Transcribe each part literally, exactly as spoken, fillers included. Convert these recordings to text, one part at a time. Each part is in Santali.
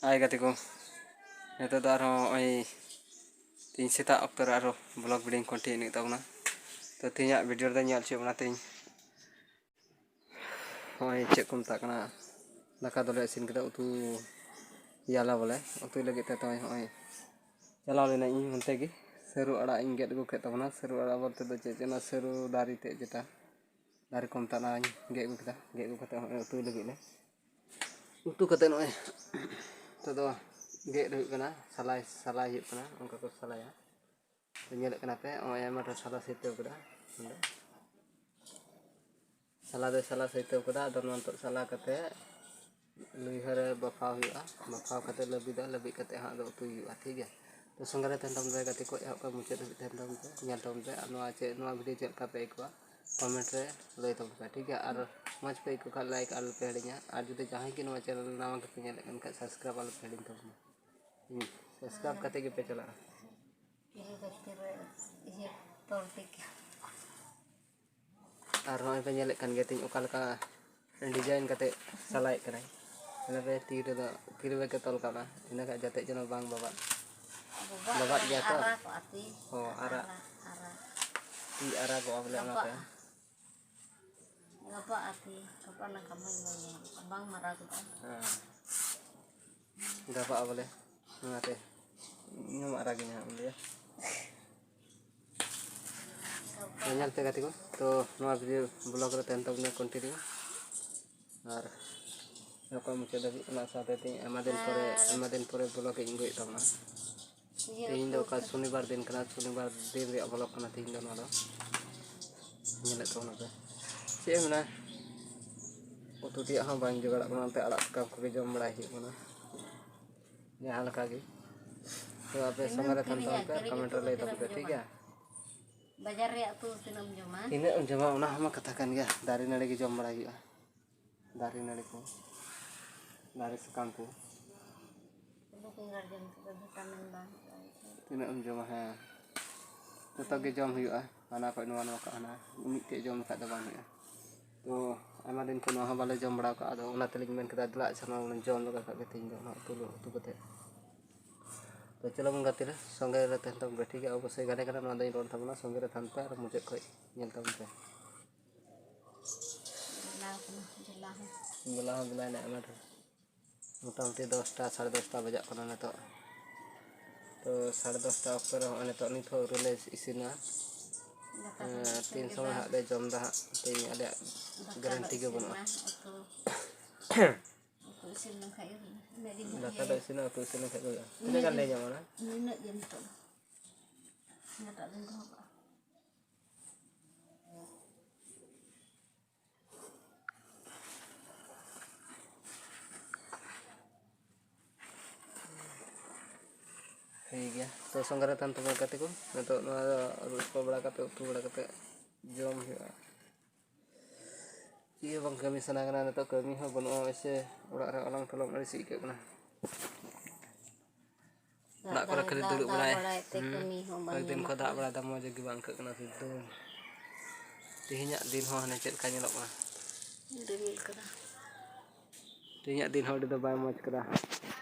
ᱦᱟᱭ ᱜᱟᱛᱮ ᱠᱚ, ᱱᱤᱛᱚᱜ ᱫᱚ ᱟᱨᱦᱚᱸ ᱱᱚᱜᱼᱚᱭ ᱛᱮᱦᱮᱧ ᱥᱮᱛᱟᱜ ᱚᱠᱛᱚ ᱨᱮ ᱟᱨᱦᱚᱸ vlog video ᱧ continue ᱮᱫ ᱛᱟᱵᱚᱱᱟ᱾ ᱛᱚ ᱛᱮᱦᱮᱧᱟᱜ video ᱨᱮᱫᱚ ᱧᱮᱞ ᱦᱚᱪᱚᱭᱮᱫ ᱵᱚᱱᱟ ᱛᱮᱦᱮᱧ ᱱᱚᱜᱼᱚᱭ ᱪᱮᱫ ᱠᱚ ᱢᱮᱛᱟᱜ ᱠᱟᱱᱟ, ᱫᱟᱠᱟ ᱫᱚᱞᱮ ᱤᱥᱤᱱ ᱠᱮᱫᱟ, ᱩᱛᱩ ᱭᱟᱞᱟ ᱵᱚᱞᱮ, ᱩᱛᱩᱭ ᱞᱟᱹᱜᱤᱫ ᱛᱮ ᱛᱚ ᱱᱚᱜᱼᱚᱭ ᱪᱟᱞᱟᱣ ᱞᱮᱱᱟ ᱤᱧ ᱚᱱᱛᱮ ᱜᱮ, ᱥᱟᱹᱨᱩ ᱟᱲᱟᱜ ᱤᱧ ᱜᱮᱫ ᱟᱹᱜᱩ ᱠᱮᱫ ᱛᱟᱵᱚᱱᱟ᱾ ᱥᱟᱹᱨᱩ ᱟᱲᱟᱜ ᱵᱚᱞᱛᱮ ᱫᱚ ᱪᱮᱫ, ᱚᱱᱟ ᱥᱟᱹᱨᱩ ᱫᱟᱨᱮ ᱛᱮ ᱡᱮᱴᱟ ᱫᱟᱨᱮ ᱠᱚ ᱢᱮᱛᱟᱜᱼᱟ, ᱚᱱᱟᱧ ᱜᱮᱫ ᱟᱹᱜᱩ ᱠᱮᱫᱟ᱾ ᱜᱮᱫ ᱟᱹᱜᱩ ᱠᱟᱛᱮ ᱱᱚᱜᱼᱚᱭ ᱩᱛᱩᱭ ᱞᱟᱹᱜᱤᱫ ᱞᱮ ᱩᱛᱩ ᱠᱟᱛᱮ ᱱᱚᱜᱼᱚᱭ ᱱᱤᱛᱚᱜ ᱫᱚ ᱜᱮᱫ ᱦᱩᱭᱩᱜ ᱠᱟᱱᱟ, ᱥᱟᱞᱟᱭ, ᱥᱟᱞᱟᱭ ᱦᱩᱭᱩᱜ ᱠᱟᱱᱟ, ᱚᱱᱠᱟ ᱠᱚ ᱥᱟᱞᱟᱭᱟ᱾ ᱛᱚ ᱧᱮᱞᱮᱫ ᱠᱟᱱᱟ ᱯᱮ, ᱱᱚᱜᱼᱚᱭ ᱟᱭᱢᱟ ᱰᱷᱮᱨ ᱥᱟᱞᱟ ᱥᱟᱹᱛᱟᱹᱣ ᱠᱮᱫᱟ᱾ ᱱᱚᱰᱮ ᱥᱟᱞᱟ ᱫᱚᱭ ᱥᱟᱞᱟ ᱥᱟᱹᱛᱟᱹᱣ ᱠᱮᱫᱟ᱾ ᱟᱫᱚ ᱱᱚᱣᱟ ᱱᱤᱛᱚᱜ ᱥᱟᱞᱟ ᱠᱟᱛᱮ ᱞᱩᱭᱦᱟᱹ ᱨᱮ ᱵᱟᱯᱷᱟᱣ ᱦᱩᱭᱩᱜᱼᱟ᱾ ᱵᱟᱯᱷᱟᱣ ᱠᱟᱛᱮ ᱞᱟᱹᱵᱤᱫᱚᱜᱼᱟ, ᱞᱟᱹᱵᱤᱫ ᱠᱟᱛᱮ ᱦᱟᱸᱜ ᱟᱫᱚ ᱩᱛᱩᱭ ᱦᱩᱭᱩᱜᱼᱟ, ᱴᱷᱤᱠ ᱜᱮᱭᱟ᱾ ᱛᱚ ᱥᱚᱸᱜᱮ ᱨᱮ ᱛᱟᱦᱮᱱ ᱛᱟᱵᱚᱱ ᱯᱮ ᱜᱟᱛᱮ ᱠᱚ, ᱮᱦᱚᱵ ᱠᱷᱚᱱ ᱢᱩᱪᱟᱹᱫ ᱫᱷᱟᱹᱵᱤᱡ ᱛᱟᱦᱮᱱ ᱛᱟᱵᱚᱱ ᱯᱮ, ᱧᱮᱞ ᱛᱟᱵᱚᱱ ᱯᱮ᱾ ᱟᱨ ᱱᱚᱣᱟ ᱪᱮᱫ, ᱱᱚᱣᱟ video ᱪᱮᱫ ᱞᱮᱠᱟ ᱯᱮ ᱟᱹᱭᱠᱟᱹᱣᱟ, comment ᱨᱮ ᱞᱟᱹᱭ ᱛᱟᱵᱚᱱ ᱯᱮ, ᱴᱷᱤᱠ ᱜᱮᱭᱟ᱾ ᱟᱨ ᱢᱚᱡᱽ ᱯᱮ ᱟᱹᱭᱠᱟᱹᱣ ᱠᱷᱟᱱ like ᱟᱞᱚ ᱯᱮ ᱦᱤᱲᱤᱧᱟ᱾ ᱟᱨ ᱡᱩᱫᱤ ᱡᱟᱦᱟᱸᱭ ᱜᱮ ᱱᱚᱣᱟ channel ᱱᱟᱣᱟ ᱜᱮᱯᱮ ᱧᱮᱞᱮᱫ ᱠᱟᱱ ᱠᱷᱟᱱ subscribe ᱟᱞᱚ ᱯᱮ ᱦᱤᱲᱤᱧ ᱛᱟᱵᱚᱱᱟ᱾ ᱦᱩᱸ, subscribe ᱠᱟᱛᱮ ᱜᱮᱯᱮ ᱪᱟᱞᱟᱜᱼᱟ᱾ ᱤᱭᱟᱹ ᱵᱷᱤᱛᱤᱨ ᱨᱮ ᱤᱭᱟᱹ ᱛᱚᱞ ᱴᱷᱤᱠ᱾ ᱟᱨ ᱱᱚᱜᱼᱚᱭ ᱯᱮ ᱧᱮᱞᱮᱫ ᱠᱟᱱ ᱜᱮᱭᱟ ᱛᱤᱧ ᱚᱠᱟ ᱞᱮᱠᱟ design ᱠᱟᱛᱮ ᱥᱟᱞᱟᱭᱮᱫ ᱠᱟᱱᱟᱭ᱾ ᱚᱱᱟ ᱯᱮ ᱛᱤ ᱨᱮᱫᱚ ᱠᱤᱨᱤ ᱵᱮᱜᱽ ᱛᱮ ᱛᱚᱞ ᱠᱟᱜ ᱢᱟ, ᱤᱱᱟᱹ ᱠᱷᱟᱱ ᱡᱟᱛᱮ ᱡᱮᱱᱚ ᱵᱟᱝ ᱵᱟᱵᱟᱫ᱾ ᱵᱟᱵᱟᱫ ᱜᱮᱭᱟ ᱛᱚ? ᱟᱨᱟᱜᱚᱜᱼᱟ ᱛᱤ᱾ ᱦᱚᱸ, ᱟᱨᱟᱜ᱾ ᱟᱨᱟᱜ, ᱟᱨᱟᱜ᱾ ᱛᱤ ᱟᱨᱟᱜᱚᱜᱼᱟ ᱵᱚᱞᱮ ᱚᱱᱟᱛᱮ᱾ ᱜᱟᱵᱟᱜᱼᱟ᱾ ᱜᱟᱵᱟᱜᱼᱟ ᱛᱤ, ᱜᱟᱵᱟᱜ ᱞᱮᱱᱠᱷᱟᱱ ᱢᱚᱡᱽ ᱵᱟᱝ ᱧᱮᱞᱚᱜᱼᱟ, ᱵᱟᱝ ᱢᱟᱨᱟᱜᱚᱜᱼᱟ᱾ ᱦᱮᱸ᱾ ᱜᱟᱵᱟᱜᱼᱟ ᱵᱚᱞᱮ, ᱚᱱᱟᱛᱮ ᱤᱧ ᱦᱚᱸ ᱟᱨᱟᱜ ᱜᱤᱧ ᱦᱟᱸᱜ ᱵᱚᱞᱮ᱾ ᱛᱚ ᱧᱮᱞ ᱯᱮ ᱜᱟᱛᱮ ᱠᱚ, ᱛᱚ ᱱᱚᱣᱟ video vlog ᱨᱮ ᱛᱟᱦᱮᱱ ᱛᱟᱵᱚᱱᱟ continue᱾ ᱟᱨ ᱚᱠᱟ ᱢᱩᱪᱟᱹᱫ ᱫᱷᱟᱹᱵᱤᱡ, ᱚᱱᱟ ᱥᱟᱶᱛᱮ ᱛᱮᱦᱮᱧ ᱟᱭᱢᱟ ᱫᱤᱱ ᱯᱚᱨᱮ, ᱟᱭᱢᱟ ᱫᱤᱱ ᱯᱚᱨᱮ vlog ᱤᱧ ᱟᱹᱜᱩᱭᱮᱫ ᱛᱟᱵᱚᱱᱟ᱾ ᱤᱭᱟᱹ ᱛᱮᱦᱮᱧ ᱫᱚ ᱩᱛᱩ᱾ ᱚᱠᱟ ᱥᱚᱱᱤᱵᱟᱨ ᱫᱤᱱ ᱠᱟᱱᱟ, ᱥᱚᱱᱤᱵᱟᱨ ᱫᱤᱱ ᱨᱮᱭᱟᱜ vlog ᱠᱟᱱᱟ ᱛᱮᱦᱮᱧ ᱫᱚ ᱱᱚᱣᱟ ᱫᱚ᱾ ᱧᱮᱞᱮᱫ ᱛᱟᱵᱚᱱᱟ ᱯᱮ, ᱪᱮᱫ ᱮᱢ ᱢᱮᱱᱟ, ᱩᱛᱩ ᱛᱮᱭᱟᱜ ᱦᱚᱸ ᱵᱟᱝ ᱡᱚᱜᱟᱲᱚᱜ ᱠᱟᱱᱟ, ᱚᱱᱛᱮ ᱟᱲᱟᱜ ᱥᱟᱠᱟᱢ ᱠᱚᱜᱮ ᱡᱚᱢ ᱵᱟᱲᱟᱭ ᱦᱩᱭᱩᱜ ᱠᱟᱱᱟ᱾ ᱡᱟᱦᱟᱸ ᱞᱮᱠᱟ ᱜᱮ᱾ ᱛᱚ ᱟᱯᱮ ᱛᱤᱱᱟᱹᱜ ᱥᱚᱸᱜᱮ ᱨᱮ ᱛᱟᱦᱮᱱ ᱠᱤᱨᱤᱧᱟ? ᱛᱟᱵᱚᱱ ᱯᱮ, ᱠᱤᱨᱤᱧ comment ᱩᱛᱩ ᱨᱮ ᱞᱟᱹᱭ ᱛᱟᱵᱚᱱ ᱯᱮ, ᱛᱤᱱᱟᱹᱜ ᱮᱢ ᱴᱷᱤᱠ ᱡᱚᱢᱟ? ᱜᱮᱭᱟ? ᱵᱟᱡᱟᱨ ᱨᱮᱭᱟᱜ ᱩᱛᱩ ᱛᱤᱱᱟᱹᱜ ᱮᱢ ᱡᱚᱢᱟ? ᱛᱤᱱᱟᱹᱜ ᱮᱢ ᱡᱚᱢᱟ, ᱚᱱᱟ ᱦᱚᱸ ᱢᱟ ᱠᱟᱛᱷᱟ ᱠᱟᱱ ᱜᱮᱭᱟ, ᱫᱟᱨᱮ ᱱᱟᱹᱲᱤ ᱜᱮ ᱡᱚᱢ ᱵᱟᱲᱟᱭ ᱦᱩᱭᱩᱜᱼᱟ, ᱫᱟᱨᱮ ᱱᱟᱹᱲᱤ ᱠᱚ, ᱫᱟᱨᱮ ᱥᱟᱠᱟᱢ ᱠᱚ᱾ ᱟᱹᱞᱩ ᱵᱮᱸᱜᱟᱲ ᱡᱚᱢ ᱛᱮᱫᱚ vitamin ᱵᱟᱝ ᱦᱩᱭᱩᱜᱼᱟ᱾ ᱛᱤᱱᱟᱹᱜ ᱮᱢ ᱡᱚᱢᱟ? ᱦᱮᱸ, ᱡᱚᱛᱚ ᱜᱮ ᱡᱚᱢ ᱦᱩᱭᱩᱜᱼᱟ, ᱦᱟᱱᱟ ᱠᱷᱚᱡ ᱱᱚᱣᱟ, ᱱᱚᱣᱟ ᱠᱷᱚᱡ ᱦᱟᱱᱟ, ᱢᱤᱫᱴᱮᱡ ᱡᱚᱢ ᱞᱮᱠᱷᱟᱡ ᱫᱚ ᱵᱟᱝ ᱦᱩᱭᱩᱜᱼᱟ᱾ ᱛᱚ ᱟᱭᱢᱟ ᱫᱤᱱ ᱠᱷᱚᱱ ᱱᱚᱣᱟ ᱦᱚᱸ ᱵᱟᱞᱮ ᱡᱚᱢ ᱵᱟᱲᱟ ᱟᱠᱟᱫᱼᱟ᱾ ᱟᱫᱚ ᱚᱱᱟ ᱛᱮᱞᱤᱧ ᱢᱮᱱ ᱠᱮᱫᱟ, ᱫᱮᱞᱟ ᱟᱪᱪᱷᱟ, ᱱᱚᱣᱟ ᱵᱚᱱ ᱡᱚᱢ ᱞᱮᱜᱟ ᱠᱟᱜ ᱜᱮ ᱛᱮᱦᱮᱧ ᱫᱚ, ᱱᱚᱣᱟ ᱩᱛᱩ, ᱩᱛᱩ ᱠᱟᱛᱮ᱾ ᱛᱚ ᱪᱚᱞᱚ ᱵᱚᱱ ᱜᱟᱛᱮ ᱨᱮ, ᱥᱚᱸᱜᱮ ᱨᱮ ᱛᱟᱦᱮᱱ ᱛᱟᱵᱚᱱ ᱯᱮ, ᱴᱷᱤᱠ ᱜᱮᱭᱟ? ᱚᱵᱚᱥᱥᱳᱭ ᱜᱟᱱᱮ ᱠᱟᱱᱟ, ᱱᱚᱣᱟ ᱫᱚᱧ ᱨᱚᱲ ᱛᱟᱵᱚᱱᱟ᱾ ᱥᱚᱸᱜᱮ ᱨᱮ ᱛᱟᱦᱮᱱ ᱯᱮ ᱟᱨ ᱢᱩᱪᱟᱹᱫ ᱠᱷᱚᱱ ᱧᱮᱞ ᱛᱟᱵᱚᱱ ᱯᱮ᱾ ᱵᱮᱞᱟᱣ ᱠᱟᱱᱟ, ᱵᱮᱞᱟ ᱦᱚᱸ᱾ ᱵᱮᱞᱟ ᱦᱚᱸ ᱵᱮᱞᱟᱭᱮᱱᱟ ᱟᱭᱢᱟ ᱰᱷᱮᱨ᱾ ᱢᱚᱴᱟᱢᱩᱴᱤ ᱫᱚᱥᱴᱟ, ᱥᱟᱲᱮ ᱫᱚᱥᱴᱟ ᱵᱟᱡᱟᱜ ᱠᱟᱱᱟ ᱱᱤᱛᱚᱜ᱾ ᱛᱚ ᱥᱟᱲᱮ ᱫᱚᱥᱴᱟ ᱚᱠᱛᱚ ᱨᱮ ᱦᱚᱸᱜᱼᱚᱭ ᱱᱤᱛᱚᱜ ᱱᱤᱛ ᱦᱚᱸ ᱟᱹᱣᱨᱤ ᱞᱮ ᱤᱥᱤᱱᱟ᱾ ᱫᱟᱠᱟ ᱦᱮᱸ, ᱫᱚ ᱤᱥᱤᱱ ᱛᱤᱱ ᱥᱚᱢᱚᱭ ᱠᱮᱫᱟ᱾ ᱦᱟᱸᱜ ᱞᱮ ᱡᱚᱢ ᱫᱟ ᱦᱟᱸᱜ, ᱛᱮᱦᱮᱧ ᱟᱞᱮᱭᱟᱜ ᱫᱟᱠᱟ ᱫᱚ ᱜᱮᱨᱮᱱᱴᱤ ᱜᱮ ᱤᱥᱤᱱ ᱵᱟᱹᱱᱩᱜᱼᱟ᱾ ᱱᱟ, ᱩᱛᱩ, ᱩᱛᱩ ᱤᱥᱤᱱ ᱞᱮᱱᱠᱷᱟᱡ ᱜᱮ ᱦᱩᱭᱩᱜᱼᱟ᱾ ᱤᱱᱟᱹᱜ ᱫᱤᱱ ᱫᱟᱠᱟ ᱫᱚ ᱦᱟᱸᱜ ᱤᱥᱤᱱᱟ, ᱩᱛᱩ ᱤᱥᱤᱱ ᱞᱮᱱᱠᱷᱟᱡ ᱜᱮ ᱦᱩᱭᱩᱜᱼᱟ᱾ ᱛᱤᱱᱟᱹᱜ ᱜᱟᱱ ᱞᱮ ᱧᱟᱢᱟ ᱚᱱᱟ? ᱱᱤᱱᱟᱹᱜ ᱜᱮ ᱱᱤᱛᱚᱜ ᱫᱚ᱾ ᱚᱱᱟᱴᱟᱜ ᱫᱚᱧ ᱫᱚᱦᱚ ᱠᱟᱜᱼᱟ᱾ ᱴᱷᱤᱠ ᱜᱮᱭᱟ, ᱛᱚ ᱥᱚᱸᱜᱮ ᱨᱮ ᱛᱟᱦᱮᱱ ᱛᱟᱵᱚᱱ ᱜᱟᱛᱮ ᱠᱚ᱾ ᱱᱤᱛᱚᱜ ᱱᱚᱣᱟ ᱫᱚ ᱟᱹᱨᱩᱵ ᱥᱟᱯᱷᱟ ᱵᱟᱲᱟ ᱠᱟᱛᱮ, ᱩᱛᱩ ᱵᱟᱲᱟ ᱠᱟᱛᱮ ᱡᱚᱢ ᱦᱩᱭᱩᱜᱼᱟ᱾ ᱪᱮᱫ ᱦᱚᱸ ᱵᱟᱝ ᱠᱟᱹᱢᱤ ᱥᱟᱱᱟ ᱠᱟᱱᱟ ᱱᱤᱛᱚᱜ, ᱠᱟᱹᱢᱤ ᱦᱚᱸ ᱵᱟᱹᱱᱩᱜᱼᱟ᱾ ᱚᱭᱥᱮ ᱚᱲᱟᱜ ᱨᱮ ᱟᱞᱟᱝ ᱯᱷᱚᱞᱚᱝ ᱟᱹᱲᱤᱥ ᱟᱹᱭᱠᱟᱹᱜ ᱠᱟᱱᱟ᱾ ᱚᱲᱟᱜ ᱠᱚᱨᱮ ᱠᱷᱟᱹᱞᱤ ᱫᱟᱜ, ᱫᱩᱲᱩᱵ ᱫᱟᱜ ᱵᱟᱲᱟᱭ᱾ ᱵᱟᱲᱟᱭᱮᱫ ᱛᱮ ᱦᱩᱸ᱾ ᱠᱟᱹᱢᱤ ᱦᱚᱸ ᱵᱟᱝ ᱠᱚᱭᱮᱠ ᱫᱤᱱ ᱧᱟᱢᱚᱜ ᱠᱷᱚᱱ ᱫᱟᱜ ᱠᱟᱱᱟ᱾ ᱵᱟᱲᱟᱭᱮᱫᱟ, ᱢᱚᱡᱽ ᱜᱮ ᱵᱟᱝ ᱟᱹᱭᱠᱟᱹᱜ ᱠᱟᱱᱟ ᱥᱤᱛᱩᱝ᱾ ᱛᱮᱦᱮᱧᱟᱜ ᱫᱤᱱ ᱦᱚᱸ ᱦᱟᱱᱮ ᱪᱮᱫ ᱞᱮᱠᱟ ᱧᱮᱞᱚᱜ ᱠᱟᱱᱟ᱾ ᱨᱤᱢᱤᱞ ᱠᱟᱫᱟ᱾ ᱛᱮᱦᱮᱧᱟᱜ ᱫᱤᱱ ᱦᱚᱸ ᱟᱹᱰᱤ ᱫᱚ ᱵᱟᱭ ᱢᱚᱡᱽ ᱠᱟᱫᱟ᱾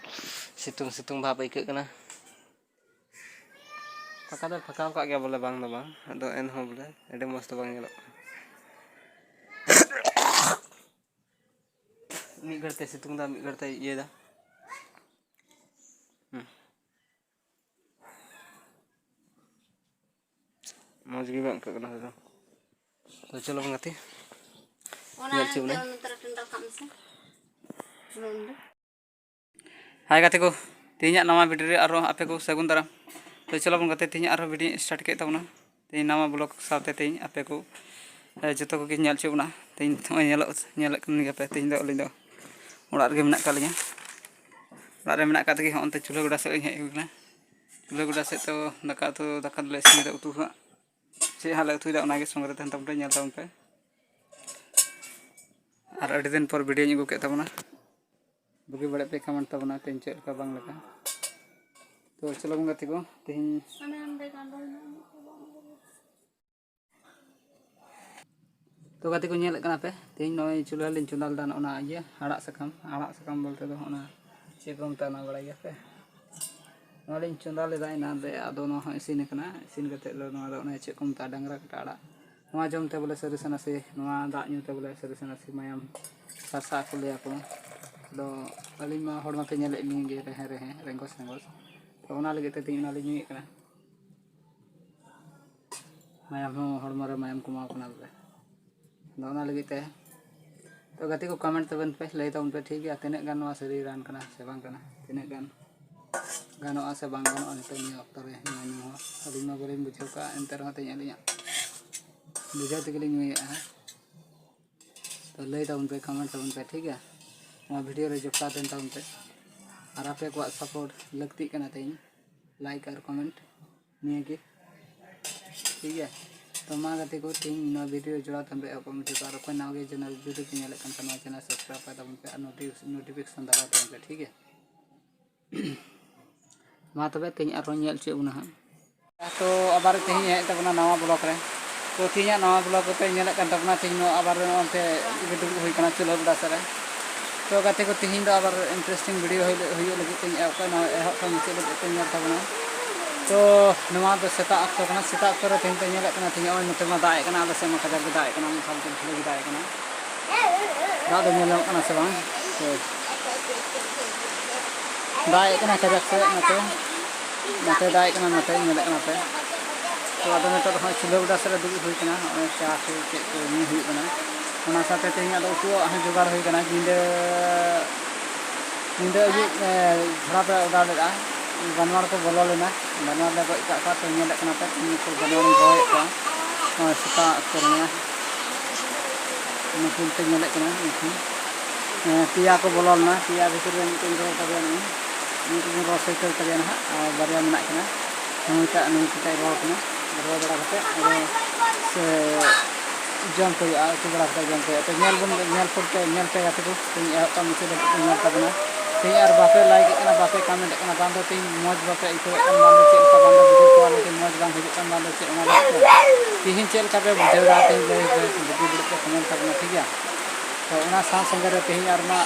ᱥᱤᱛᱩᱝ ᱥᱤᱛᱩᱝ ᱵᱷᱟᱵᱽ ᱟᱹᱭᱠᱟᱹᱜ ᱠᱟᱱᱟ᱾ ᱯᱷᱟᱸᱠᱟ ᱫᱚᱭ ᱯᱷᱟᱸᱠᱟᱣ ᱠᱟᱜ ᱜᱮᱭᱟ ᱵᱚᱞᱮ, ᱵᱟᱝ ᱫᱚ ᱵᱟᱝ, ᱟᱫᱚ ᱮᱱᱦᱚᱸ ᱵᱚᱞᱮ ᱟᱹᱰᱤ ᱢᱚᱡᱽ ᱫᱚ ᱵᱟᱝ ᱧᱮᱞᱚᱜ ᱠᱟᱱᱟ᱾ ᱢᱤᱫ ᱜᱷᱟᱹᱲᱤ ᱛᱮ ᱥᱤᱛᱩᱝ ᱫᱟ, ᱢᱤᱫ ᱜᱷᱟᱹᱲᱤ ᱛᱮ ᱤᱭᱟᱹᱭ ᱫᱟ᱾ ᱦᱩᱸ᱾ ᱢᱚᱡᱽ ᱜᱮ ᱵᱟᱝ ᱟᱹᱭᱠᱟᱹᱜ ᱠᱟᱱᱟ ᱱᱤᱛᱚᱜ ᱫᱚ᱾ ᱛᱚ ᱪᱚᱞᱚ ᱵᱚᱱ ᱜᱟᱛᱮ᱾ ᱚᱱᱟ ᱧᱮᱞ ᱦᱚᱪᱚ ᱵᱚᱱᱟᱹᱧ᱾ ᱚᱱᱛᱮ ᱨᱮ ᱴᱮᱱᱰᱟᱨ ᱠᱟᱜ ᱢᱮᱥᱮ᱾ ᱚᱱᱟ ᱚᱸᱰᱮ᱾ ᱦᱟᱭ ᱜᱟᱛᱮ ᱠᱚ, ᱛᱮᱦᱮᱧᱟᱜ ᱱᱟᱣᱟ ᱵᱷᱤᱰᱤᱭᱳ ᱨᱮ ᱟᱨᱦᱚᱸ ᱟᱯᱮ ᱠᱚ ᱥᱟᱹᱜᱩᱱ ᱫᱟᱨᱟᱢ᱾ ᱛᱚ ᱪᱚᱞᱚ ᱵᱚᱱ ᱜᱟᱛᱮ, ᱛᱮᱦᱮᱧ ᱟᱨᱦᱚᱸ ᱵᱷᱤᱰᱤᱭᱳᱧ ᱥᱴᱟᱨᱴ ᱠᱮᱫ ᱛᱟᱵᱚᱱᱟ᱾ ᱛᱮᱦᱮᱧ ᱱᱟᱣᱟ ᱵᱞᱚᱜ ᱥᱟᱶᱛᱮ ᱛᱮᱦᱮᱧ ᱟᱯᱮ ᱠᱚ, ᱮ, ᱡᱚᱛᱚ ᱠᱚᱜᱮ ᱧᱮᱞ ᱦᱚᱪᱚ ᱵᱚᱱᱟ᱾ ᱛᱮᱦᱮᱧ ᱱᱚᱜᱼᱚᱭ ᱧᱮᱞᱚᱜ, ᱧᱮᱞᱮᱫ ᱠᱟᱱ ᱜᱮᱭᱟ ᱯᱮ, ᱛᱮᱦᱮᱧ ᱫᱚ ᱟᱹᱞᱤᱧ ᱫᱚ ᱚᱲᱟᱜ ᱨᱮᱜᱮ ᱢᱮᱱᱟᱜ ᱟᱠᱟᱫ ᱞᱤᱧᱟ᱾ ᱚᱲᱟᱜ ᱨᱮ ᱢᱮᱱᱟᱜ ᱟᱠᱟᱫ ᱛᱮᱜᱮ ᱦᱚᱸᱜᱼᱚᱱᱛᱮ ᱪᱩᱞᱦᱟᱹ ᱜᱚᱰᱟ ᱥᱮᱫ ᱞᱤᱧ ᱦᱮᱡ ᱦᱩᱭ ᱠᱟᱱᱟ᱾ ᱪᱩᱞᱦᱟᱹ ᱜᱚᱰᱟ ᱥᱮᱫ ᱫᱚ ᱫᱟᱠᱟ ᱩᱛᱩ, ᱫᱟᱠᱟ ᱫᱚᱞᱮ ᱤᱥᱤᱱ ᱠᱮᱫᱟ, ᱩᱛᱩ ᱦᱟᱸᱜ ᱪᱮᱫ ᱦᱟᱸᱜ ᱞᱮ ᱩᱛᱩᱭᱮᱫᱟ, ᱚᱱᱟᱜᱮ ᱥᱚᱸᱜᱮ ᱨᱮ ᱛᱟᱦᱮᱱ ᱛᱟᱵᱚᱱ ᱯᱮ, ᱧᱮᱞ ᱛᱟᱵᱚᱱ ᱯᱮ᱾ ᱟᱨ ᱟᱹᱰᱤ ᱫᱤᱱ ᱯᱚᱨ ᱵᱷᱤᱰᱤᱭᱳᱧ ᱟᱹᱜᱩ ᱠᱮᱫ ᱛᱟᱵᱚᱱᱟ᱾ ᱵᱩᱜᱤ ᱵᱟᱹᱲᱤᱡ ᱯᱮ ᱠᱚᱢᱮᱱᱴ ᱛᱟᱵᱚᱱᱟ, ᱛᱮᱦᱮᱧ ᱪᱮᱫ ᱞᱮᱠᱟ ᱵᱟᱝ ᱞᱮᱠᱟ᱾ ᱛᱚ ᱪᱚᱞᱚ ᱵᱚᱱ ᱜᱟᱛᱮ ᱠᱚ, ᱛᱮᱦᱮᱧ ᱛᱚ ᱜᱟᱛᱮ ᱠᱚ, ᱧᱮᱞᱮᱫ ᱠᱟᱱᱟ ᱯᱮ, ᱛᱮᱦᱮᱧ ᱱᱚᱜᱼᱚᱭ ᱪᱩᱞᱦᱟᱹ ᱞᱤᱧ ᱪᱚᱸᱫᱟ ᱞᱮᱫᱟ, ᱱᱚᱜᱼᱚ ᱱᱟ ᱤᱭᱟᱹ ᱟᱲᱟᱜ ᱥᱟᱠᱟᱢ, ᱟᱲᱟᱜ ᱥᱟᱠᱟᱢ ᱵᱚᱞᱛᱮ ᱫᱚ ᱚᱱᱟ ᱪᱮᱫ ᱠᱚ ᱢᱮᱛᱟᱜᱼᱟ, ᱚᱱᱟ ᱵᱟᱲᱟᱭ ᱜᱮᱭᱟ ᱯᱮ? ᱱᱚᱣᱟ ᱞᱤᱧ ᱪᱚᱸᱫᱟ ᱞᱮᱫᱟ ᱮᱱᱟᱱ ᱨᱮ, ᱟᱫᱚ ᱱᱚᱣᱟ ᱦᱚᱸ ᱤᱥᱤᱱ ᱟᱠᱟᱱᱟ᱾ ᱤᱥᱤᱱ ᱠᱟᱛᱮᱫ ᱫᱚ ᱱᱚᱣᱟ ᱫᱚ ᱚᱱᱮ ᱪᱮᱫ ᱠᱚ ᱢᱮᱛᱟᱜᱼᱟ, ᱰᱟᱝᱨᱟ ᱠᱟᱴᱟ ᱟᱲᱟᱜ᱾ ᱱᱚᱣᱟ ᱡᱚᱢ ᱛᱮ ᱵᱚᱞᱮ ᱥᱟᱹᱨᱤ ᱥᱮ ᱱᱟᱥᱮ, ᱱᱚᱣᱟ ᱫᱟᱜ ᱧᱩ ᱛᱮ ᱵᱚᱞᱮ ᱥᱟᱹᱨᱤ ᱥᱮ ᱱᱟᱥᱮ ᱢᱟᱭᱟᱢ ᱥᱟᱨᱥᱟᱜ ᱟᱠᱚ ᱞᱟᱹᱭ ᱟᱠᱚ᱾ ᱟᱫᱚ ᱟᱹᱞᱤᱧ ᱢᱟ ᱦᱚᱲ ᱢᱟᱯᱮ ᱧᱮᱞᱮᱫ ᱞᱤᱧ ᱜᱮ, ᱨᱮᱦᱮᱸ ᱨᱮᱦᱮᱸ, ᱨᱮᱸᱜᱚᱥ ᱨᱮᱸᱜᱚᱥ᱾ ᱛᱚ ᱚᱱᱟ ᱞᱟᱹᱜᱤᱫ ᱛᱮ ᱛᱮᱦᱮᱧ ᱚᱱᱟ ᱞᱤᱧ ᱧᱩᱭᱮᱫ ᱠᱟᱱᱟ᱾ ᱢᱟᱭᱟᱢ ᱦᱚᱸ ᱦᱚᱲᱢᱚ ᱨᱮ ᱢᱟᱭᱟᱢ ᱠᱚᱢᱟᱣ ᱠᱟᱱᱟ ᱵᱚᱞᱮ᱾ ᱟᱫᱚ ᱚᱱᱟ ᱞᱟᱹᱜᱤᱫ ᱛᱮ, ᱛᱚ ᱜᱟᱛᱮ ᱠᱚ, comment ᱛᱟᱵᱚᱱ ᱯᱮ, ᱞᱟᱹᱭ ᱛᱟᱵᱚᱱ ᱯᱮ, ᱴᱷᱤᱠ ᱜᱮᱭᱟ, ᱛᱤᱱᱟᱹᱜ ᱜᱟᱱ ᱱᱚᱣᱟ ᱥᱟᱹᱨᱤ ᱨᱟᱱ ᱠᱟᱱᱟ ᱥᱮ ᱵᱟᱝ ᱠᱟᱱᱟ, ᱛᱤᱱᱟᱹᱜ ᱜᱟᱱ ᱜᱟᱱᱚᱜᱼᱟ ᱥᱮ ᱵᱟᱝ ᱜᱟᱱᱚᱜᱼᱟ ᱱᱤᱛᱚᱜ ᱱᱤᱭᱟᱹ ᱚᱠᱛᱚ ᱨᱮ ᱱᱚᱣᱟ ᱧᱩ ᱦᱚᱸ᱾ ᱟᱹᱞᱤᱧ ᱢᱟ ᱵᱟᱹᱞᱤᱧ ᱵᱩᱡᱷᱟᱹᱣ ᱠᱟᱜᱼᱟ, ᱮᱱᱛᱮ ᱨᱮᱦᱚᱸ ᱛᱮᱦᱮᱧ ᱟᱹᱞᱤᱧᱟᱜ ᱵᱩᱡᱷᱟᱹᱣ ᱛᱮᱜᱮ ᱞᱤᱧ ᱧᱩᱭᱮᱫᱼᱟ᱾ ᱛᱚ ᱞᱟᱹᱭ ᱛᱟᱵᱚᱱ ᱯᱮ, comment ᱛᱟᱵᱚᱱ ᱯᱮ, ᱴᱷᱤᱠ ᱜᱮᱭᱟ? ᱱᱚᱣᱟ video ᱨᱮ ᱡᱚᱯᱲᱟᱣ ᱛᱟᱦᱮᱱ ᱛᱟᱵᱚᱱ ᱯᱮ᱾ ᱟᱨ ᱟᱯᱮ ᱠᱚᱣᱟᱜ support ᱞᱟᱹᱠᱛᱤᱜ ᱠᱟᱱᱟ ᱛᱮᱦᱮᱧ, like ᱟᱨ comment ᱱᱤᱭᱟᱹ ᱜᱮ, ᱴᱷᱤᱠ ᱜᱮᱭᱟ? ᱛᱚ ᱢᱟ ᱜᱟᱛᱮ ᱠᱚ, ᱛᱮᱦᱮᱧ ᱱᱚᱣᱟ video ᱡᱚᱲᱟᱣ ᱛᱟᱦᱮᱱ ᱯᱮ ᱮᱦᱚᱵ ᱠᱷᱚᱱ ᱢᱩᱪᱟᱹᱫ᱾ ᱟᱨ ᱚᱠᱚᱭ ᱱᱟᱣᱟ ᱜᱮ channel video ᱯᱮ ᱧᱮᱞᱮᱫ ᱠᱟᱱ ᱠᱷᱟᱱ, ᱱᱚᱣᱟ channel subscribe ᱯᱟᱭ ᱛᱟᱵᱚᱱ ᱯᱮ ᱟᱨ noti-, notification ᱫᱟᱵᱟᱣ ᱛᱟᱵᱚᱱ ᱯᱮ, ᱴᱷᱤᱠ ᱜᱮᱭᱟ? ᱢᱟ ᱛᱚᱵᱮ ᱛᱮᱦᱮᱧ ᱟᱨᱦᱚᱸ ᱧᱮᱞ ᱦᱚᱪᱚᱭᱮᱫ ᱵᱚᱱᱟ ᱦᱟᱸᱜ᱾ ᱛᱚ ᱟᱵᱟᱨ ᱛᱮᱦᱮᱧ ᱦᱮᱡ ᱛᱟᱵᱚᱱᱟ ᱱᱟᱣᱟ vlog ᱨᱮ᱾ ᱛᱚ ᱛᱮᱦᱮᱧᱟᱜ ᱱᱟᱣᱟ vlog ᱨᱮᱯᱮ ᱧᱮᱞᱮᱫ ᱠᱟᱱ ᱛᱟᱵᱚᱱᱟ, ᱛᱮᱦᱮᱧ ᱱᱚᱣᱟ ᱟᱵᱟᱨ ᱱᱚᱜᱼᱚᱱᱛᱮ ᱜᱮ ᱫᱩᱲᱩᱵ ᱦᱩᱭ ᱠᱟᱱᱟ ᱪᱩᱞᱦᱟᱹ ᱜᱚᱰᱟ ᱥᱮᱫ ᱨᱮ᱾ ᱛᱚ ᱜᱟᱛᱮ ᱠᱚ, ᱛᱮᱦᱮᱧ ᱫᱚ ᱟᱵᱟᱨ interesting video ᱦᱩᱭᱩᱜ, ᱦᱩᱭᱩᱜ ᱞᱟᱹᱜᱤᱫ ᱛᱮᱧ ᱮᱦᱚᱵ ᱠᱟᱜᱼᱟ, ᱱᱚᱣᱟ ᱮᱦᱚᱵ ᱠᱷᱚᱱ ᱢᱩᱪᱟᱹᱫ ᱞᱟᱹᱜᱤᱫ ᱛᱮᱧ ᱧᱮᱞ ᱛᱟᱵᱚᱱᱟ᱾ ᱛᱚ ᱱᱚᱣᱟ ᱫᱚ ᱥᱮᱛᱟᱜ ᱚᱠᱛᱚ ᱠᱟᱱᱟ, ᱥᱮᱛᱟᱜ ᱚᱠᱛᱚ ᱨᱮ ᱛᱮᱦᱮᱧ ᱯᱮ ᱧᱮᱞᱮᱫ ᱠᱟᱱᱟ, ᱛᱮᱦᱮᱧ ᱱᱚᱜᱼᱚᱭ ᱱᱚᱛᱮ ᱢᱟ ᱫᱟᱜ ᱮᱫ ᱠᱟᱱᱟ, ᱟᱞᱮ ᱥᱮᱫ ᱢᱟ ᱠᱟᱡᱟᱠ ᱜᱮ ᱫᱟᱜ ᱮᱫ ᱠᱟᱱᱟ, ᱢᱮᱥᱟᱞ ᱛᱮ ᱡᱷᱟᱹᱞᱟᱹᱭ ᱜᱮ ᱫᱟᱜ ᱮᱫ ᱠᱟᱱᱟ᱾ ᱫᱟᱜ ᱫᱚ ᱧᱮᱞ ᱧᱟᱢᱚᱜ ᱠᱟᱱᱟ ᱥᱮ ᱵᱟᱝ? ᱛᱚ ᱫᱟᱜ ᱮᱫ ᱠᱟᱱᱟ ᱠᱟᱡᱟᱠ ᱥᱮ ᱱᱚᱛᱮ, ᱱᱚᱛᱮ ᱫᱟᱜ ᱮᱫ ᱠᱟᱱᱟ, ᱱᱚᱛᱮ ᱧᱮᱞᱮᱫ ᱠᱟᱱᱟ ᱯᱮ᱾ ᱛᱚ ᱟᱫᱚ ᱱᱤᱛᱚᱜ ᱫᱚ ᱦᱚᱸᱜᱼᱚᱭ ᱪᱩᱞᱦᱟᱹ ᱜᱚᱰᱟ ᱥᱮᱫ ᱨᱮ ᱫᱩᱲᱩᱵ ᱦᱩᱭ ᱠᱟᱱᱟ, ᱱᱚᱜᱼᱚᱭ ᱪᱟ ᱠᱚ ᱪᱮᱫ ᱠᱚ ᱧᱩ ᱦᱩᱭᱩᱜ ᱠᱟᱱᱟ᱾ ᱚᱱᱟ ᱥᱟᱶᱛᱮ ᱛᱮᱦᱮᱧ ᱟᱫᱚ ᱩᱛᱩᱣᱟᱜ ᱦᱚᱸ ᱡᱚᱜᱟᱲ ᱦᱩᱭ ᱠᱟᱱᱟ᱾ ᱧᱤᱫᱟᱹ, ᱧᱤᱫᱟᱹ ᱟᱹᱭᱩᱵ, ᱮ, ᱡᱷᱟᱲᱟᱯ ᱮ ᱚᱰᱟᱣ ᱞᱮᱫᱟ, ᱡᱟᱱᱣᱟᱨ ᱠᱚ ᱵᱚᱞᱚ ᱞᱮᱱᱟ, ᱡᱟᱱᱣᱟᱨ ᱞᱮ ᱜᱚᱡ ᱠᱟᱜ ᱠᱚᱣᱟ᱾ ᱛᱚ ᱧᱮᱞᱮᱫ ᱠᱟᱱᱟ ᱯᱮ, ᱛᱮᱦᱮᱧ ᱱᱩᱠᱩ ᱡᱟᱱᱣᱟᱨ ᱤᱧ ᱫᱚᱦᱚᱭᱮᱫ ᱠᱚᱣᱟ᱾ ᱱᱚᱜᱼᱚᱭ ᱥᱮᱛᱟᱜ ᱚᱠᱛᱚ ᱨᱮ ᱱᱩᱠᱩ ᱯᱮ ᱧᱮᱞᱮᱫ ᱠᱟᱱᱟ, ᱱᱩᱠᱩ, ᱮ, ᱯᱮᱭᱟ ᱠᱚ ᱵᱚᱞᱚ ᱞᱮᱱᱟ, ᱯᱮᱭᱟ ᱵᱷᱤᱛᱤᱨ ᱨᱮ ᱢᱤᱫᱴᱮᱱ ᱨᱚ ᱠᱟᱫᱮᱭᱟ, ᱱᱩᱭ ᱢᱤᱫᱴᱮᱱ ᱨᱚ ᱥᱟᱹᱭᱠᱟᱹᱞ ᱠᱟᱫᱮᱭᱟ ᱱᱟᱦᱟᱜ, ᱟᱨ ᱵᱟᱨᱭᱟ ᱢᱮᱱᱟᱜ ᱠᱤᱱᱟ᱾ ᱱᱩᱭᱴᱟᱜ ᱱᱩᱭᱴᱟᱜ ᱨᱚ ᱠᱟᱱᱟ, ᱨᱚ ᱵᱟᱲᱟ ᱠᱟᱛᱮ ᱟᱫᱚ ᱥᱮ ᱡᱚᱢ ᱠᱚ ᱦᱩᱭᱩᱜᱼᱟ, ᱩᱛᱩ ᱵᱟᱲᱟ ᱠᱟᱛᱮ ᱡᱚᱢ ᱠᱚ ᱦᱩᱭᱩᱜᱼᱟ᱾ ᱛᱚ ᱧᱮᱞ ᱵᱚᱱ, ᱧᱮᱞ ᱯᱚᱨ ᱯᱮ, ᱧᱮᱞ ᱯᱮ ᱜᱟᱛᱮ ᱠᱚ, ᱛᱮᱦᱮᱧ ᱮᱦᱚᱵ ᱠᱷᱚᱱ ᱢᱩᱪᱟᱹᱫ ᱫᱷᱟᱹᱵᱤᱡ ᱯᱮ ᱧᱮᱞ ᱛᱟᱵᱚᱱᱟ᱾ ᱛᱮᱦᱮᱧ ᱟᱨ ᱵᱟᱯᱮ like ᱮᱫ ᱠᱟᱱᱟ, ᱵᱟᱯᱮ comment ᱮᱫ ᱠᱟᱱᱟ, ᱵᱟᱝ ᱫᱚ ᱛᱮᱦᱮᱧ ᱢᱚᱡᱽ ᱵᱟᱯᱮ ᱟᱹᱭᱠᱟᱹᱣᱮᱫ ᱠᱟᱱ, ᱵᱟᱝ ᱫᱚ ᱪᱮᱫ ᱞᱮᱠᱟ, ᱵᱟᱝ ᱫᱚ video quality ᱢᱚᱡᱽ ᱵᱟᱝ ᱦᱤᱡᱩᱜ ᱠᱟᱱ, ᱵᱟᱝ ᱫᱚ ᱪᱮᱫ, ᱚᱱᱟ ᱞᱟᱹᱜᱤᱫ ᱛᱮ ᱛᱮᱦᱮᱧ ᱪᱮᱫ ᱞᱮᱠᱟ ᱯᱮ ᱵᱩᱡᱷᱟᱹᱣ ᱮᱫᱟ? ᱛᱮᱦᱮᱧ ᱞᱟᱹᱭ ᱯᱮ, ᱵᱩᱜᱤ ᱵᱟᱹᱲᱤᱡ ᱯᱮ comment ᱛᱟᱵᱚᱱᱟ, ᱴᱷᱤᱠ ᱜᱮᱭᱟ? ᱛᱚ ᱚᱱᱟ ᱥᱟᱶ ᱥᱚᱸᱜᱮ ᱨᱮ ᱛᱮᱦᱮᱧ ᱟᱨ ᱢᱟ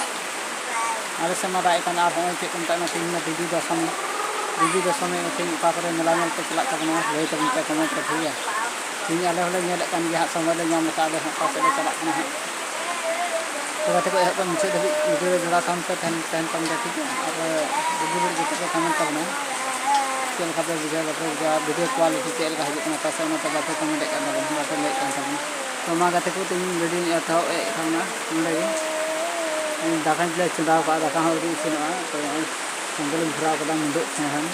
ᱟᱞᱮ ᱥᱮᱫ ᱢᱟ ᱫᱟᱜ ᱮ ᱠᱟᱱ, ᱟᱨ ᱦᱚᱸᱜᱼᱚᱭ ᱪᱮᱫ ᱠᱚ ᱢᱮᱛᱟᱜ ᱠᱟᱱᱟ, ᱛᱮᱦᱮᱧ ᱢᱟ ᱫᱮᱵᱤ ᱫᱚᱥᱚᱢᱤ, ᱫᱮᱵᱤ ᱫᱚᱥᱚᱢᱤ ᱛᱮᱦᱮᱧ ᱚᱠᱟ ᱠᱚᱨᱮ ᱢᱮᱞᱟ ᱧᱮᱞ ᱯᱮ ᱪᱟᱞᱟᱜ ᱛᱟᱵᱚᱱᱟ, ᱞᱟᱹᱭ ᱛᱟᱵᱚᱱ ᱯᱮ comment ᱨᱮ, ᱴᱷᱤᱠ ᱜᱮᱭᱟ? ᱛᱮᱦᱮᱧ ᱟᱞᱮ ᱦᱚᱸᱞᱮ ᱧᱮᱞᱮᱫ ᱠᱟᱱ ᱜᱮᱭᱟ ᱦᱟᱸᱜ, ᱥᱚᱢᱚᱭ ᱞᱮ ᱧᱟᱢ ᱞᱮᱠᱷᱟᱱ ᱟᱞᱮ ᱦᱚᱸ ᱚᱠᱟ ᱥᱮᱫ ᱞᱮ ᱪᱟᱞᱟᱜ ᱠᱟᱱᱟ ᱦᱟᱸᱜ᱾ ᱛᱚ ᱜᱟᱛᱮ ᱠᱚ, ᱮᱦᱚᱵ ᱠᱷᱚᱱ ᱢᱩᱪᱟᱹᱫ ᱫᱷᱟᱹᱵᱤᱡ video ᱨᱮ ᱡᱚᱲᱟᱣ ᱛᱟᱦᱮᱱ ᱯᱮ, ᱛᱟᱦᱮᱱ, ᱛᱟᱦᱮᱱ ᱛᱟᱵᱚᱱ ᱯᱮ, ᱴᱷᱤᱠ ᱜᱮᱭᱟ? ᱟᱨ ᱵᱩᱜᱤ ᱵᱟᱹᱲᱤᱡ ᱡᱚᱛᱚ ᱯᱮ comment ᱛᱟᱵᱚᱱᱟ, ᱪᱮᱫ ᱞᱮᱠᱟ ᱯᱮ ᱵᱩᱡᱷᱟᱹᱣ ᱵᱟᱯᱮ ᱵᱩᱡᱷᱟᱹᱣᱟ, video quality ᱪᱮᱫ ᱞᱮᱠᱟ ᱦᱤᱡᱩᱜ ᱠᱟᱱᱟ, ᱯᱟᱥᱮ ᱚᱱᱟ ᱛᱮ ᱵᱟᱯᱮ comment ᱮᱫ ᱠᱟᱱ ᱛᱟᱵᱚᱱᱟ, ᱵᱟᱯᱮ ᱞᱟᱹᱭᱮᱫ ᱠᱟᱱ ᱛᱟᱵᱚᱱᱟ᱾ ᱛᱚ ᱢᱟ ᱜᱟᱛᱮ ᱠᱚ, ᱛᱮᱦᱮᱧ video ᱧ ᱮᱛᱚᱦᱚᱵ ᱮᱫ ᱠᱟᱱᱟ ᱱᱚᱸᱰᱮ ᱜᱮ᱾ ᱫᱟᱠᱟᱧ ᱞᱮ ᱪᱚᱸᱫᱟᱣ ᱠᱟᱜᱼᱟ, ᱫᱟᱠᱟ ᱦᱚᱸ ᱟᱹᱣᱨᱤ ᱤᱥᱤᱱᱚᱜᱼᱟ᱾ ᱛᱚ ᱱᱚᱜᱼᱚᱭ ᱥᱮᱸᱜᱮᱞ ᱤᱧ ᱫᱷᱚᱨᱟᱣ ᱠᱟᱫᱟ, ᱢᱩᱰᱟᱹᱜ ᱥᱮᱸᱜᱮᱞ,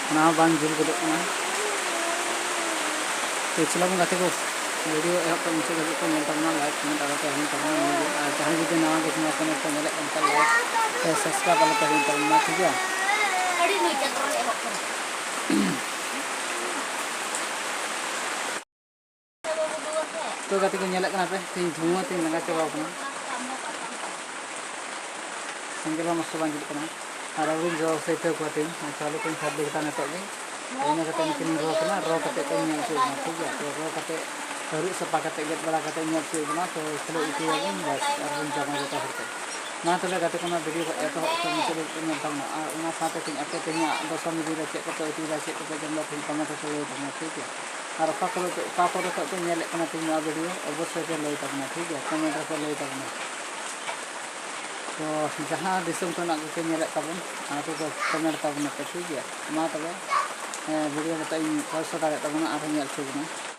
ᱚᱱᱟ ᱦᱚᱸ ᱵᱟᱝ ᱡᱩᱞ ᱜᱚᱫᱚᱜ ᱠᱟᱱᱟ᱾ ᱛᱚ ᱪᱚᱞᱚ ᱵᱚᱱ ᱜᱟᱛᱮ ᱠᱚ, video ᱮᱦᱚᱵ ᱠᱷᱚᱱ ᱢᱩᱪᱟᱹᱫ ᱫᱷᱟᱹᱵᱤᱡ ᱯᱮ ᱧᱮᱞ ᱛᱟᱵᱚᱱᱟ, like comment ᱟᱞᱚ ᱯᱮ ᱦᱤᱲᱤᱧ ᱛᱟᱵᱚᱱᱟ ᱱᱤᱭᱟᱹ ᱜᱮ᱾ ᱟᱨ ᱡᱟᱦᱟᱸᱭ ᱡᱩᱫᱤ ᱱᱟᱣᱟ ᱜᱮ ᱱᱚᱣᱟ channel ᱯᱮ ᱧᱮᱞᱮᱫ ᱠᱟᱱ ᱠᱷᱟᱱ, like ᱥᱮ subscribe ᱟᱞᱚ ᱯᱮ ᱦᱤᱲᱤᱧ ᱛᱟᱵᱚᱱᱟ, ᱴᱷᱤᱠ ᱜᱮᱭᱟ? ᱛᱚ ᱜᱟᱛᱮ ᱠᱚ, ᱧᱮᱞᱮᱫ ᱠᱟᱱᱟ ᱯᱮ, ᱛᱮᱦᱮᱧ ᱫᱷᱩᱣᱟᱹ ᱛᱮᱧ ᱞᱟᱸᱜᱟ ᱪᱟᱵᱟᱣ ᱠᱟᱱᱟ, ᱥᱮᱸᱜᱮᱞ ᱦᱚᱸ ᱢᱚᱡᱽ ᱛᱮ ᱵᱟᱝ ᱡᱩᱞᱩᱜ ᱠᱟᱱᱟ᱾ ᱟᱨ ᱟᱹᱣᱨᱤᱧ ᱡᱚ ᱥᱟᱹᱛ ᱠᱚᱣᱟ ᱛᱮᱦᱮᱧ, ᱟᱨ ᱪᱟᱣᱞᱮ ᱠᱚᱧ ᱠᱷᱟᱫᱽᱞᱮ ᱠᱮᱫᱟ ᱱᱤᱛᱚᱜ ᱜᱮ᱾ ᱤᱱᱟᱹ ᱠᱟᱛᱮ ᱱᱩᱠᱤᱱ ᱨᱚ ᱠᱤᱱᱟ, ᱨᱚ ᱠᱟᱛᱮ ᱠᱚ ᱧᱮᱞ ᱦᱚᱪᱚᱭᱮᱫ ᱵᱚᱱᱟ, ᱴᱷᱤᱠ ᱜᱮᱭᱟ? ᱛᱚ ᱨᱚ ᱠᱟᱛᱮ, ᱟᱹᱨᱩᱵ ᱥᱟᱯᱷᱟ ᱠᱟᱛᱮ, ᱜᱮᱫ ᱵᱟᱲᱟ ᱠᱟᱛᱮ ᱧᱮᱞ ᱦᱚᱪᱚᱭᱮᱫ ᱵᱚᱱᱟ᱾ ᱛᱚ ᱠᱷᱟᱹᱞᱤ ᱩᱛᱩᱭᱟᱵᱚᱱ, ᱵᱟᱥ, ᱟᱨ ᱵᱚᱱ ᱡᱚᱢᱟ ᱡᱚᱛᱚ ᱦᱚᱲ ᱛᱮ᱾ ᱢᱟ ᱛᱚᱵᱮ ᱜᱟᱛᱮ ᱠᱚ, ᱱᱚᱣᱟ video ᱠᱚ ᱮᱛᱚᱦᱚᱵ ᱠᱷᱚᱱ ᱢᱩᱪᱟᱹᱫ ᱫᱷᱟᱹᱵᱤᱡ ᱯᱮ ᱧᱮᱞ ᱛᱟᱵᱚᱱᱟ᱾ ᱟᱨ ᱚᱱᱟ ᱥᱟᱶᱛᱮ ᱛᱮᱦᱮᱧ ᱟᱯᱮ ᱛᱮᱦᱮᱧᱟᱜ ᱫᱚᱥᱚᱢᱤ ᱫᱤᱱ ᱨᱮ ᱪᱮᱫ ᱠᱚᱯᱮ ᱩᱛᱩᱭᱮᱫᱟ, ᱪᱮᱫ ᱠᱚᱯᱮ ᱡᱚᱢ ᱮᱫᱟ, ᱛᱮᱦᱮᱧ comment ᱨᱮᱯᱮ ᱞᱟᱹᱭ ᱛᱟᱵᱚᱱᱟ, ᱴᱷᱤᱠ ᱜᱮᱭᱟ? ᱟᱨ ᱚᱠᱟ ᱠᱚᱨᱮ ᱯᱮ, ᱚᱠᱟ ᱠᱚᱨᱮ ᱠᱷᱚᱱ ᱯᱮ ᱧᱮᱞᱮᱫ ᱠᱟᱱᱟ ᱛᱮᱦᱮᱧ ᱱᱚᱣᱟ video, ᱚᱵᱚᱥᱥᱳᱭ ᱯᱮ ᱞᱟᱹᱭ ᱛᱟᱵᱚᱱᱟ, ᱴᱷᱤᱠ ᱜᱮᱭᱟ? Comment ᱨᱮᱯᱮ ᱞᱟᱹᱭ ᱛᱟᱵᱚᱱᱟ᱾ ᱛᱚ ᱡᱟᱦᱟᱸ ᱫᱤᱥᱚᱢ ᱠᱷᱚᱱᱟᱜ ᱜᱮᱯᱮ ᱧᱮᱞᱮᱫ ᱛᱟᱵᱚᱱ, ᱚᱱᱟ ᱠᱚᱫᱚ comment ᱛᱟᱵᱚᱱᱟ ᱯᱮ, ᱴᱷᱤᱠ ᱜᱮᱭᱟ? ᱢᱟ ᱛᱚᱵᱮ, ᱦᱮᱸ, video ᱱᱤᱛᱚᱜ ᱤᱧ ᱯᱚᱭᱥᱟ ᱫᱟᱲᱮᱭᱟᱜ ᱛᱟᱵᱚᱱᱟ, ᱟᱨᱦᱚᱸ ᱧᱮᱞ ᱦᱚᱪᱚ ᱵᱚᱱᱟ᱾